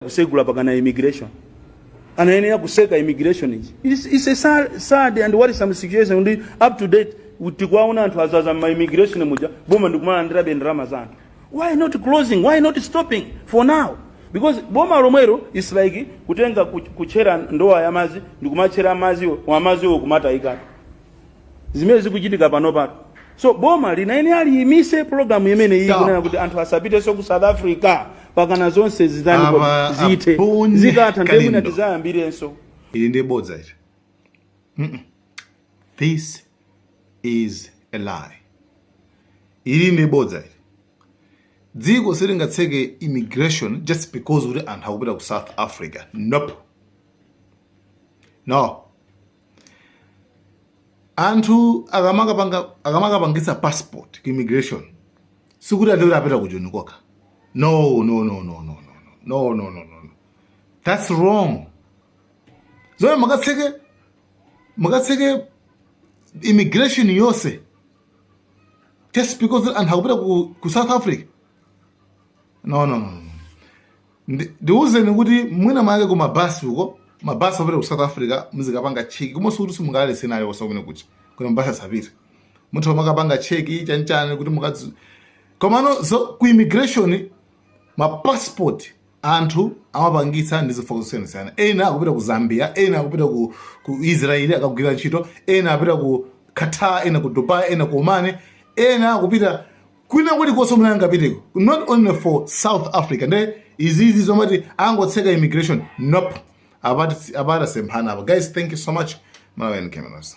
Kusegula pakana immigration, anayenera kuseka immigration ichi. It's a sad and worrisome situation ndi up to date tikuwaona anthu azaza ma immigration muja, boma ndikumalandirabe ndalama za anthu. Why not closing? Why not stopping for now? Because boma lomwero is like kutenga kutchera ndowa ya madzi ndikumatchera maziwo wamaziwo kumatayikatu, zimene zikuchitika pano pato. So boma linayenera liyimise program imene iyi, Stop. kunena kuti anthu asapitenso ku South Africa pakana zonse zitani? Apa Zithe. Aboni Zikatha ndiye mwina Kalindo. tizayambirenso. Ili ndi bodza ili. This is a lie. Ili ndi bodza ili. Dziko silingatseke immigration just because kuti anthu akupita ku South Africa. Nope, no. Anthu akamakapangisa passport ku immigration, sikuti ati apita ku Joni kokha. No, no, no, no, no, no, no, no, no, no, that's wrong. Zomwe mukatseke immigration yonse just because anthu akupita ku South Africa? No, no, no, no. Ndiwuzeni kuti mwina mwake ku mabasi uko, mabasi apita ku South Africa, muzikapanga check, komanso kuti simungalale nayo kosa kumene kucha kuti mabasi asapita, muthu makapanga check chanchani kuti mukadzi. Komano so ku immigration, mapassport anthu amapangitsa ndi zifukwa zosiyanasiyana. Ena akupita ku Zambia, ena akupita ku Israeli akagwira ntchito, ena akupita ku Qatar, ena ku Dubai, ena ku Oman, ena akupita kwina kulikonse kumene angapiteko, not only for South Africa. Nde izizi zomati angotseka immigration, nope. Apati apata semphana apa. Guys, thank you so much. Malawi Cameras.